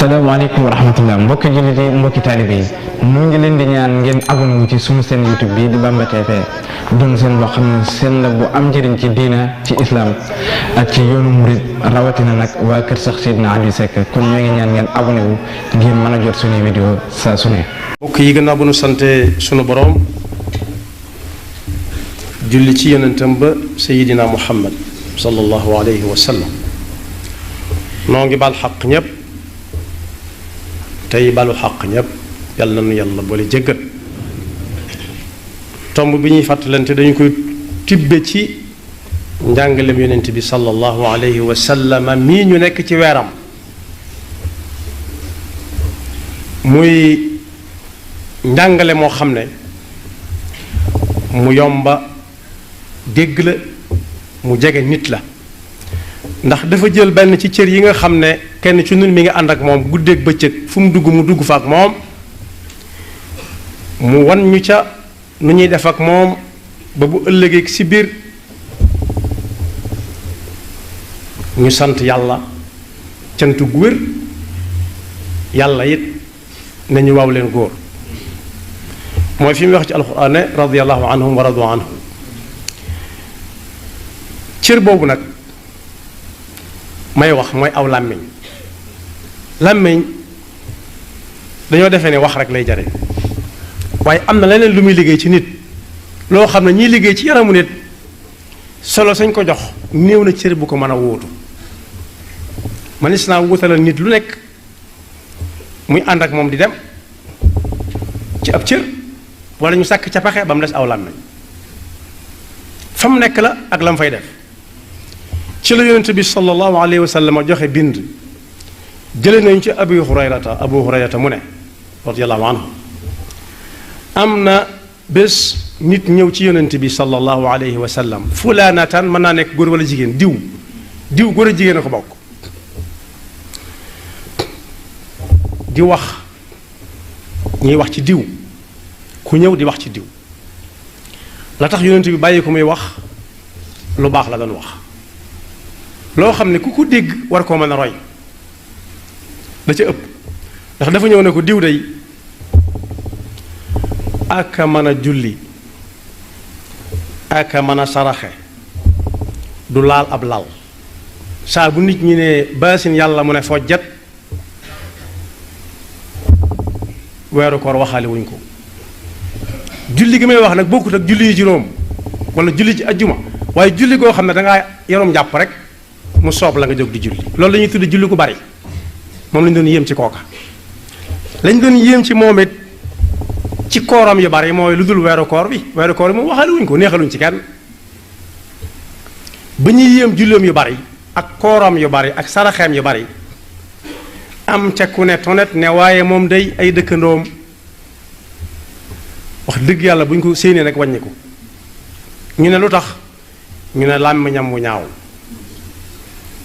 salaamaaleykum wa rahmatullah mbokki jullit yi mbokki taalibe yi mu ngi leen di ñaan ngeen abonné wu ci sunu seen YouTube bii di Bamba TV doon seen boo xam ne seen la bu am njëriñ ci diina ci islam ak ci yoonu murid rawatina nag waa kër sax Seydina Aliou Seck kon ñoo ngi ñaan ngeen abonné wu ngeen mën a jot suñuy vidéo saa su ne. mbokk yi gannaaw bu nu sante sunu borom julli ci yonentam ba Seydina Muhammad sallallahu alayhi wa sallam noo ngi baal xaq ñépp tey balu xaq ñépp yàlla na nu yàlla boole jéggal tomb bi ñuy fàttalante dañu koy tibbe ci njàngalem yonent bi sallallahu alayhi wa sallam mii ñu nekk ci weeram muy njàngale moo xam ne mu yomba dégg la mu jege nit la ndax dafa jël benn ci cër yi nga xam ne kenn ci ñun mi ngi ànd ak moom guddeeg bëccëg fu mu dugg fa ak moom mu wan ñu ca nu ñuy def ak moom ba bu ëllëgee ci biir ñu sant yàlla cantu gu wér yàlla it nañu waaw leen góor mooy fi mu wax ci alxuraan ne radiyallahu anhum wa radu anhu cër boobu nag may wax mooy aw làmmiñ dañoo defee ne wax rek lay jariñ waaye am na leneen lu muy liggéey ci nit loo xam ne ñiy liggéey ci yaramu nit solo sañ ko jox néew na cër bu ko mën a wóotu manis naa wutalal nit lu nekk muy ànd ak moom di dem ci ab cër wala ñu sàkk ca paxe ba mu des aw làmmiñ fa mu nekk la ak la mu fay def ci la yonent bi sallallahu alayhi wa sallam joxe bind jële nañu ci abu hurayrata mu ne radiyallahu anhu am na bés nit ñëw ci yonent bi sallallahu alayhi wa sallam fulaanatan mën naa nekk góor wala jigéen diw góor a jigéen a ko bokk di wax ñuy wax ci diw ku ñëw di wax ci diw la tax yonent bi bàyyi ko muy wax lu baax la doon wax loo xam ne ku ko dégg war koo mën a roy da ca ëpp ndax dafa ñëw ne ko diw day aka mën a julli aka mën a saraxe du laal ab lal saa bu nit ñi ne baasin yàlla mu ne fojjat weeru koor waxaale wuñ ko julli gi may wax nag bokkut ak julli yi juróom wala julli ci ajjuma waaye julli goo xam ne dangaa yarom jàpp rek mu soob la nga jóg di julli loolu la ñuy tudde julli gu bari moom lañ doon yéem ci kooka lañ doon yéem ci moom it ci kooram yu bari mooy lu dul weeru koor bi moom waxaale wuñ ko neexaluñ ci kenn ba ñuy yéem julleem yu bari ak kooram yu bari ak saraxeem yu bari am ca ku ne tonet ne waaye moom day ay dëkkandoom wax dëgg yàlla bu ñu ko séenee nag wàññi ko ñu ne lu tax ñu ne làmmiñam wu ñaaw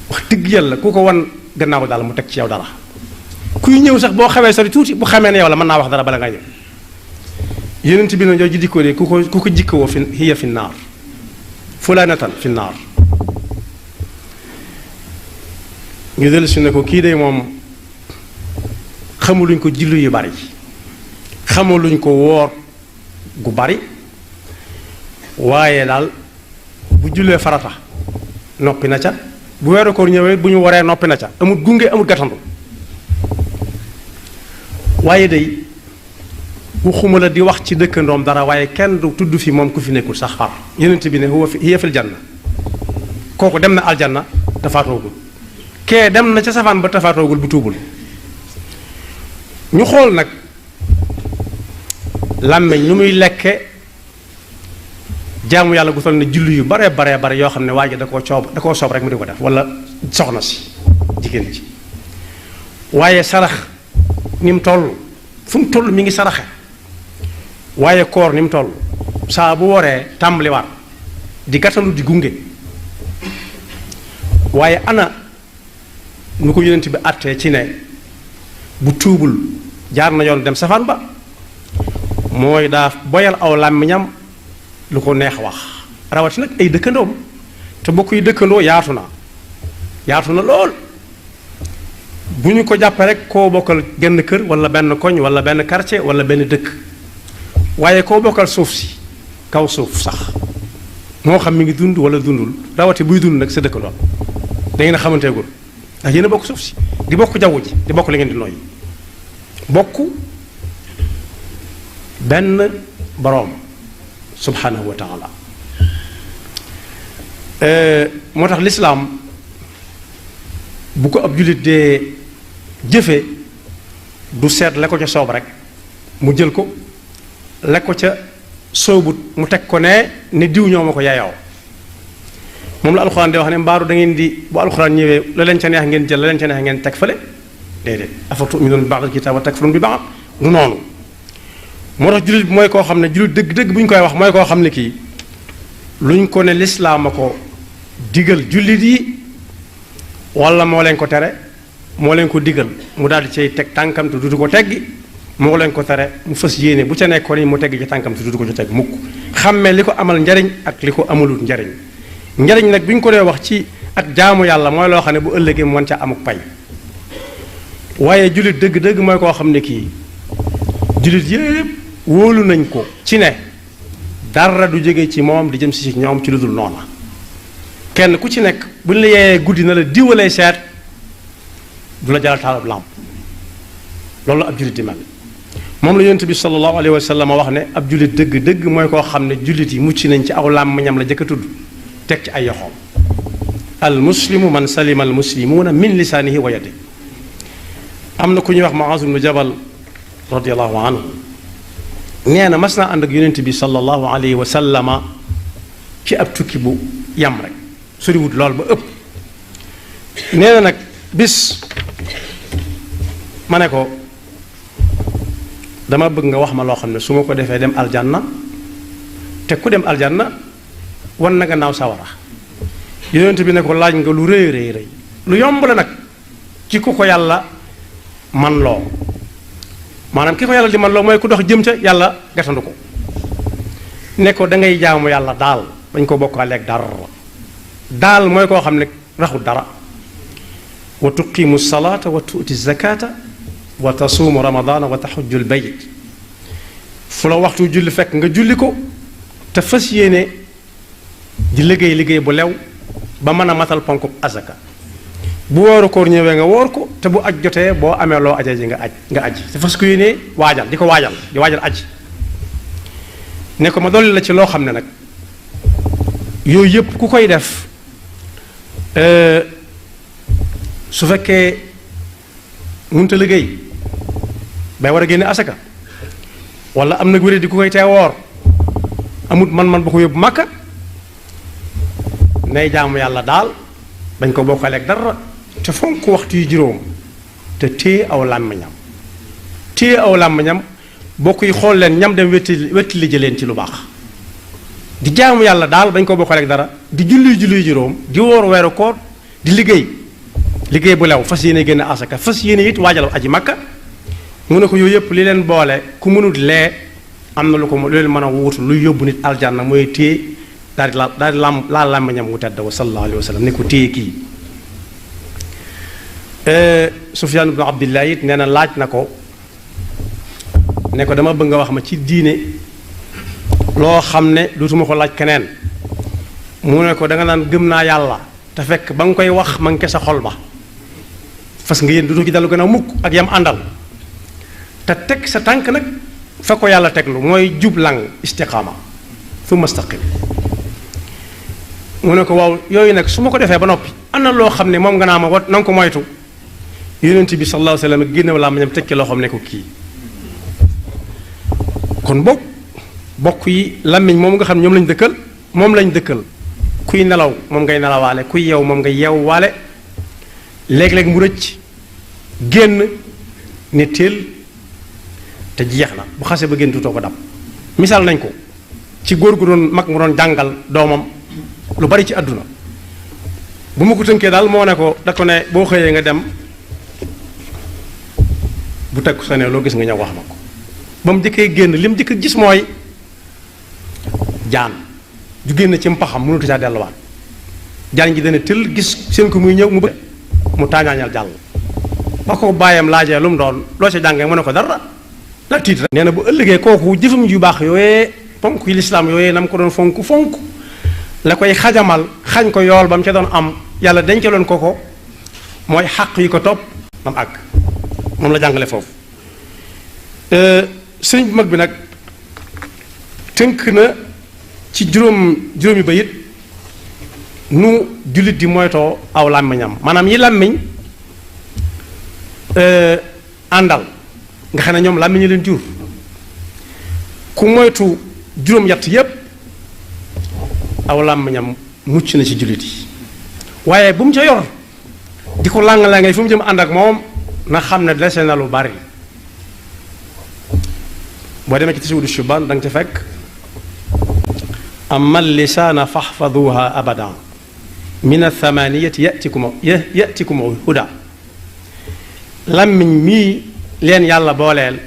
wax dëgg yàlla ku ko wan gannaaw daal mu teg ci yow dara kuy ñëw sax boo xawee sori tuuti bu xamee ne yow la mën naa wax dara bala nga ñëw yonent bi na jooju dikkoo de ku ko jikkawoo fi hiya fi naar fulaanatan fi naar ñu dellu si ne ko kii de moom xamuluñ ko julli yu bari xamuluñ ko woor gu bari waaye daal bu jullee farata noppi na ca bu weeru koor ñëwee bu ñu waree noppi na ca amul gunge amul gatandu waaye day waxuma la di wax ci dëkkandoom dara waaye kenn du tudd fi moom ku fi nekkul sax far yonent bi ne hiya fil janna kooku dem na aljanna tafaatoogul kee dem na ca safaan ba tafaatoogul bu tuubul ñu xool nag làmmeñ nu muy lekke jaamu yàlla gu toll ne julli yu bare yoo xam ne waa ji da koo soob rek mu di ko def wala soxna si jigéen ji waaye sarax ni mu toll fu mu toll mi ngi saraxe waaye koor ni mu toll saa bu waree tàmbaliwaat di gàttalu di gunge waaye ana nu ko yonent bi àttee ci ne bu tuubul jaar na yoon dem safaan ba mooy daa boyal aw làmmiñam lu ko neex wax rawati nag ay dëkkandoom te bokk yi dëkkandoo yaatu na lool bu ñu ko jàppee rek koo bokkal genn kër wala benn koñ wala benn quartier wala benn dëkk waaye koo bokkal suuf si kaw suuf sax moo xam mi ngi dund wala dundul rawati buy dund nag sa dëkk lool da ngeen a xamanteegul ndax yéen a bokk suuf si di bokk jaww ji di bokk li ngeen di nooyi bokk benn boroom subhanahu wa taala moo tax lislaam bu ko ab jullit dee jëfe du seet la ko ca soob rek mu jël ko la ko ca soobut mu teg ko ne ni diw ñoo ma ko yaayoo moom la alxuraan di wax ne mbaaru da ngeen di bu alxuraan ñëwee la leen ca neex ngeen jël la leen ca neex ngeen teg fële déedéet afa tu'minuuna bi ba'dil kitaab wa takfuruuna bi ba'd du noonu moo tax jullit bi mooy koo xam ne jullit dëgg-dëgg bu ñu koy wax mooy koo xam ne kii luñ ko ne lislaam a ko digal jullit yi wala moo leen ko tere moo leen ko digal mu daal di cay teg tànkam te dutu ko teggi moo leen ko tere mu fas yéene bu ca nekkoon yi mu tegg ci tànkam te dutu ko ci teg mukk xàmmee li ko amal njariñ ak li ko amalut njariñ njariñ nag bi ñu ko dee wax ci ak jaamu yàlla mooy loo xam ne bu ëllëgee mu mën ca amuk pay waaye jullit dëgg-dëgg mooy koo xam ne kii jullit yépp wóolu nañ ko ci ne dara du jóge ci moom di jëm si ñoom ci lu dul noona kenn ku ci nekk bu ñu la yeeyee guddi na la diwalee seet du la jaral taalab làmp loolu ab jullit di mel moom la yonent bi sallallahu alayhi wa sallam wax ne ab jullit dëgg-dëgg mooy koo xam ne jullit yi mucc nañ ci aw làmmiñam la jëkk a tudd teg ci ay yoxoom al muslimu man salima al muslimuuna min lisaanihi wa yadihi am na ku ñuy wax Muaaz ibnu Jabal radiyallahu anhu nee na mas naa ànd ak yonent bi sallallahu alayhi wa sallama ci ab tukki bu yam rek soriwut lool ba ëpp nee na nag bis ma ne ko dama bëgg nga wax ma loo xam ne su ma ko defee dem aljanna te ku dem aljanna wan na nga naaw sawara yonent bi ne ko laaj nga lu rëy rëy rëy lu yomb la nag ci ku ko yàlla man loo maanaam ki ko yàlla di man loo mooy ku dox jëm ca yàlla gatandu ko ne ko da ngay jaamu yàlla daal bañ ko bokkaaleeg dara daal mooy koo xam ne raxul dara wa tuqimu salaata wa tuuti zakata wa tasuumu ramadana wa taxujju lbayt fu la waxtu julli fekk nga julli ko te fas yéene di liggéey liggéey bu lew ba mën a matal ponkub azaka bu wooru koor ñëwee nga woor ko te bu aj jotee boo amee loo aja ji nga aj te fas ko yéene waajal di ko waajal di waajal aj ne ko ma dolli la ci loo xam ne nag yooyu yëpp ku koy def su fekkee mënta liggéey bay war a génne asaka wala am na wéré di ku koy tee woor amut man ba ko yóbbu màkka nay jaamu yàlla daal bañ ko bokkaleeg dara te fonk waxtu yu juróom te téye aw làmmiñam bokk yi xool leen ñam dem wetti li jëleen ci lu baax di jaamu yàlla daal bañ ko bokkaleeg dara di julli juróom di woor weeru koor di liggéey bu lew fas yéene génn asaka fas yéene it waajal aji makka mu ne ko yooyu yëpp li leen boole ku mënut lee am na lu leen mën a wuutu luy yóbbu nit aljanna mooy téye daal di laal làmmiñam wu tedd wa sallallahu alayhi wa sallam ne ko téye kii Sufyaan ibnu Abdillah it nee na laaj na ko ne ko dama bëgg nga wax ma ci diine loo xam ne dootuma ko laaj keneen mu ne ko da nga naan gëm naa yàlla te fekk ba nga koy wax ma ngi sa xol ba fas nga yéen dootoo ci dalu gën a mukk ak yam àndal te teg sa tànk nag fa ko yàlla teglu mooy jublang istiqaama thumma staqim mu ne ko waaw yooyu nag su ma ko defee ba noppi am na loo xam ne moom nga naa ma wat na nga ko moytu yonent bi sallallahu alayhi wa sallam génne laa ma ñam tekki loo xam ne ko kii kon bokk yi làmmiñ moom nga xam ñoom lañ dëkkal kuy nelaw moom ngay nelawaale kuy yeew moom ngay yeewwaale léeg-léeg mu rëcc génn ne teel te jeex na bu xasee ba génn tutoo ko dab misaal nañ ko ci góor gu doon mag mu doon jàngal doomam lu bari ci àdduna bu ma ko tënkee daal moo ne ko da ko ne boo xëyee nga dem bu teg sa ne loo gis nga ñëw wax ma ko ba mu jëkkee génn li mu jëkk gis mooy jaan ju génn ci mpaxam mënatu caa delluwaat jaan ji dana tël gis seen ko muy ñëw mu taañaañal jàll ba ko bàyyam laajee lu mu doon loo ca jàngee mu ne ko dara la tiit rek nee na bu ëllëgee kooku jëfam yu baax yooyee ponk yi lislaam yooyee na mu ko doon fonk la koy xajamal xañ ko yool ba mu ca doon am yàlla dencaloon ko mooy xàq yi ko topp mam àgg moom la jàngale foofu sëriñ bu mag bi nag tënk na ci juróomi bayit nu jullit di moytoo aw làmmiñam maanaam yi làmmiñ àndal nga xam ne ñoom làmmiñ leen jur ku moytu juróom-ñett yépp aw làmmiñam mucc na ci jullit yi waaye bu mu ca yor di ko làng-làngee fu mu jëm ànd ak moom na xam ne dese na lu bari boo demee ci Tazawudu Shubaan da nga ca fekk amma lisaana faxfaduha abadan min athamaniyati yatikum huda làmmiñ mii leen yàlla booleel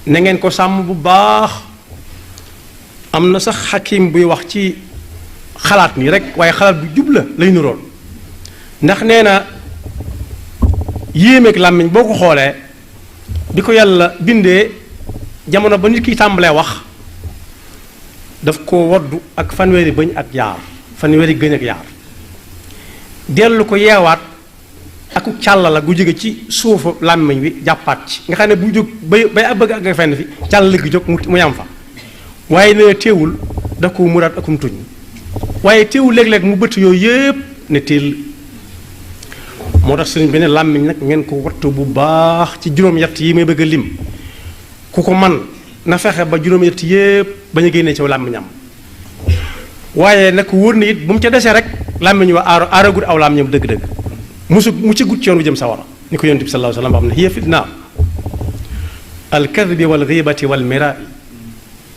na ngeen ko sàmm bu baax am na sax xakim buy wax ci xalaat nii rek waaye xalaat bu jubla lay nuroon ndax nee na yéemeeg làmmiñ boo ko xoolee bi ko yàlla bindee jamono ba nit ki tàmbalee wax daf ko woddu ak fanweeri bëñ ak yaar fanweeri gëñ ak yaar dellu ko yeewaat aku càlla la gu jóge ci suufu làmmiñ wi jàppaat ci nga xam ne bu jóg bay bëgg ak fenn fi càlla gi jóg mu yam fa waaye nee teewul daf ko muraat akum tuñ waaye teewul léeg-léeg mu bëtt yooyu yépp ne teel moo tax sëriñ bi ne làmmiñ nag ngeen ko wattu bu baax ci juróom-ñett yi may bëgg a lim ku ko man na fexe ba juróom-ñett yépp ba ñu génnee ci làmmiñam waaye nag wóor na it bu mu ca desee rek làmmiñ wa aaragut aw làmmiñam dëgg-dëgg mu ci gut ci yoon bu jëm sawara ni ko yonent bi sallallahu alayhi wa sallam xam ne hiya fitna alkadbi wal ghibati wal mirai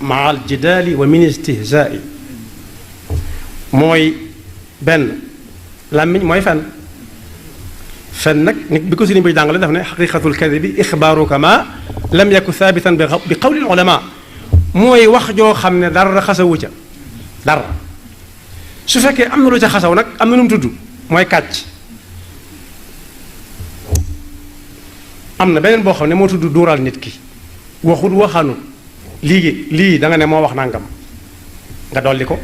maa al jidaali wa min istihzaai mooy benn làmmiñ mooy fen nag nit bi ko sëriñ bi jàngale daf ne xaqiqatul kadibi ixbaaru kama lam yaku thaabitan bi qawli ulama mooy wax joo xam ne dara xasawu ca dara su fekkee am na lu ca xasaw nag am na nu mu tudd mooy kàcc am na beneen boo xam ne moo tudd duural nit ki waxut waxanut lii da nga ne moo wax nangam nga dolli ko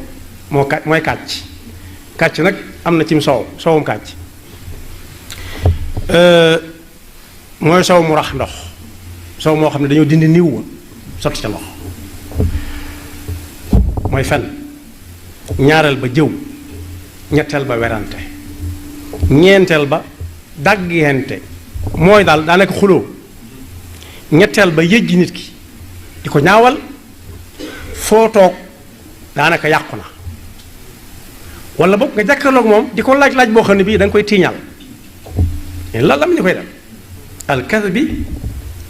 mooy kàcc nag am na cim soowum kàcc mooy sow mu rax ndox sow moo xam ne dañoo dindi niw woon sotti ca ndox mooy fen ñaareel ba jëw ñetteel ba werante ñeenteel ba daggente mooy daal daanaka xuloo ñetteel ba yëjji nit ki di ko ñaawal foo toog daanaka yàqu na wala boog nga jàkkaarloog moom di ko laaj boo xam ne bii da nga koy tiiñal la lam ñu koy def alkadbi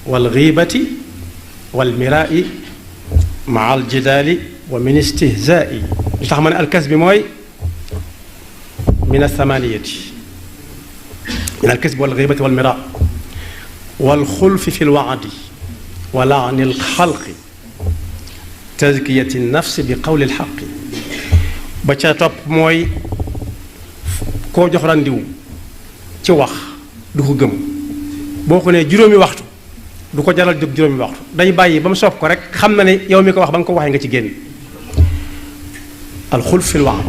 wal ghibati wal mirai maa al jidaali wa min istihzaai li tax ma ne alkasbi mooy min athamaniyati min alkasbi wal ghibati wal mira wal xulfi fi lwaadi wa laani alxalqi tazkiyati nafsi bi qawli alxaqi ba ca topp mooy koo jox randiwu ci wax du ko gëm boo ko nee juróomi waxtu du ko jaral jóg juróomi waxtu day bàyyi ba mu soob ko rek xam na ne yow mi ko wax ba nga ko waxee nga ci génn alxulf fi lwaad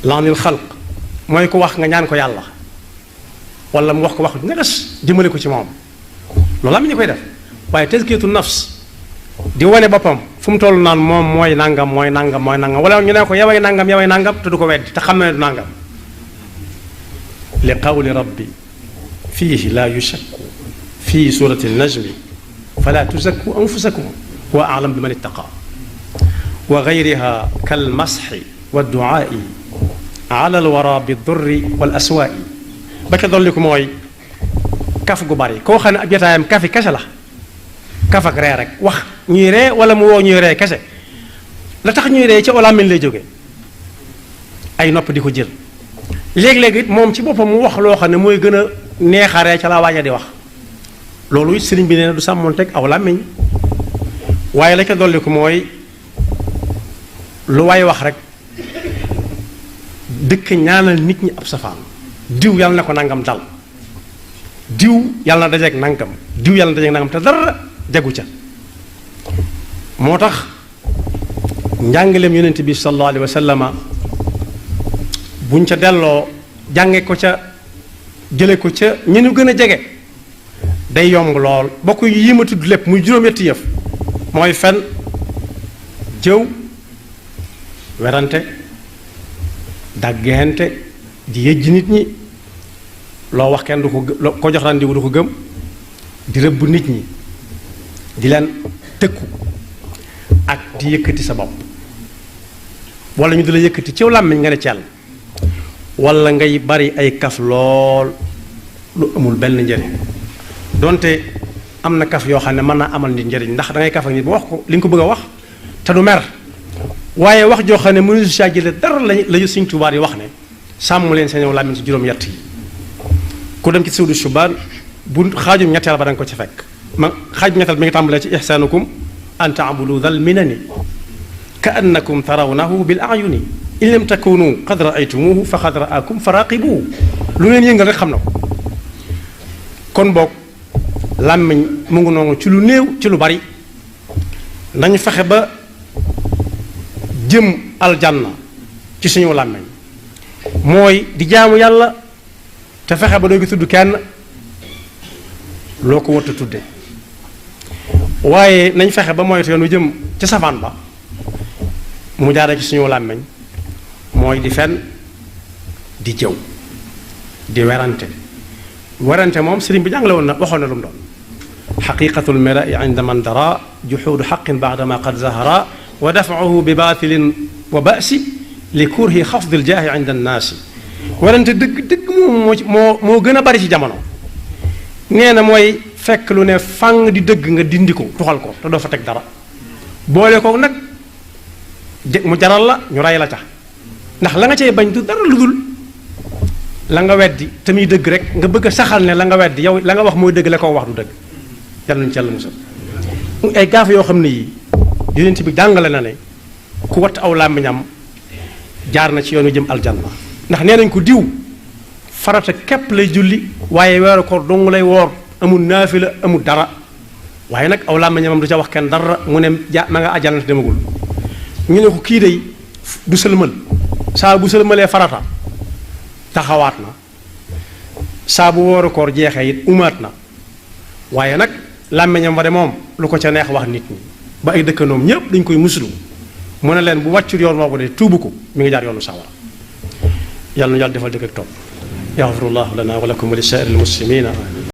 laanil xalq mooy ko wax nga ñaan ko yàlla wala mu wax ko wax ñagas jëmale ko ci moom loolu am ñu koy def waaye tazkiyatu nafs di wane boppam fu mu toll naan moom mooy nangam wala ñu ne ko yaway nangam te du ko weddi te xam na ne du nangam li qawli rabbi fiihi laa yushakku fii surati najmi fala tuzakku anfusakum wa a'lam bi man ittaqa wa gayriha kal masxi wa duaai ala alwara bi durri wal aswaai ba ca dolli ko mooy kaf gu bari koo xam ne ab jotaayam kafi kese la kaf ak ree rek wax ñuy ree wala mu woo ñuy ree kese la tax ñuy ree ci olaamin lay jóge ay nopp di ko jël léeg-léeg it moom ci boppam mu wax loo xam ne mooy gën a neexaree ca la waaja di wax loolu it sëriñ bi nee na du sàmmoon teg aw làmmiñ waaye la ca dolli ko mooy lu waay wax rek dëkk ñaanal nit ñi ab safaan diw yàlla na ko nangam dal diw yàlla na dajeeg nangam diw yàlla na dajeeg nangam te dara jagu ca moo tax njàngaleem yonent bi sallallahu alayhi wa sallama buñ ca delloo jànge ko ca jële ko ca ñi ñu gën a jege day yomb lool bokk yi ma tudd lépp muy juróom-ñetti yëf mooy fen jëw werante dàggeente di yëjj nit ñi loo wax kenn du ko jox rendez-vous du ko gëm di rëbb nit ñi di leen tëkku ak di yëkkati sa bopp wala ñu di la yëkkati ciw làmmiñ nga ne cell wala ngay bari ay kaf lool lu amul benn njëriñ donte am na kaf yoo xam ne mën naa amal nit njëriñ ndax da ngay kaf ak nit ba wax ko li nga ko bëgg a wax te du mer waaye wax joo xam ne mënu si saa jële dara lañu Sëñ Tuubaa yi wax ne sàmm leen seen làmmiñ si juróom-ñett yi ku dem ci sawdu shubaan bu xaajum ñetteel ba da nga ko ci fekk xaajum ñetteel mi ngi tàmbalee ci ihsaanukum an ta'budu dhal minani ka annakum tarawnahu bil a'yuni in lam takunu qad ra'aytumuhu fa qad ra'akum faraqibuhu lu ngeen yëngal rek xam na ko kon boog làmmiñ mu ngi noonu ci lu néew ci lu bari nañu fexe ba jëm aljanna ci suñu làmmiñ mooy di jaamu yàlla te fexe ba doo gi tudd kenn loo ko warta tudde waaye nañ fexe ba moytu yoon wu jëm ci safaan ba mu jaaree ci suñu làmmiñ mooy di fen di jëw di werante moom sëriñ bi jàngale woon na waxoon na lu mu doon xaqiqatul mirai inda man dara juxuudu xaqin baadama qad zahara wa dafauhu bi baatilin wa basi li kurhi xafdil jaahi inda annaasi werante dëgg moo gën a bari ci jamono nee na mooy fekk lu ne fàng di dëgg nga dindi ko tuxal ko te doo fa teg dara boole ko nag mu jaral la ñu ray la ca ndax la nga cay bañ du dara lu dul la nga weddi te muy dëgg rek nga bëgg a saxal ne la nga weddi yow la nga wax mooy dëgg la ko wax du dëgg yàlla nañu ci yàlla musal ay gaaf yoo xam ne yii yonent bi jàngale na ne ku watt aw làmmiñam jaar na ci yoonu jëm aljanna ndax nee nañ ko diw farata képp lay julli waaye weeru koor dong lay woor amul naafila amul dara waaye nag aw làmmiñamam du ca wax kenn dara mu ne ma nga àjjana te demagul ñu ne ko kii day du sëlmal saa bu sëlmalee farata taxawaat na saa bu wooru koor jeexee it umaat na waaye nag làmmiñam wa de moom lu ko ca neex wax nit ñi ba ay dëkkandoom ñépp dañ koy muslu mu ne leen bu wàccul yoon boobu de tuubu ko mi ngi jaar yoonu sawara yàlla na yàlla defal dëkk ak topp yaxfirullahu lana wa lakum wa li saa'iril muslimina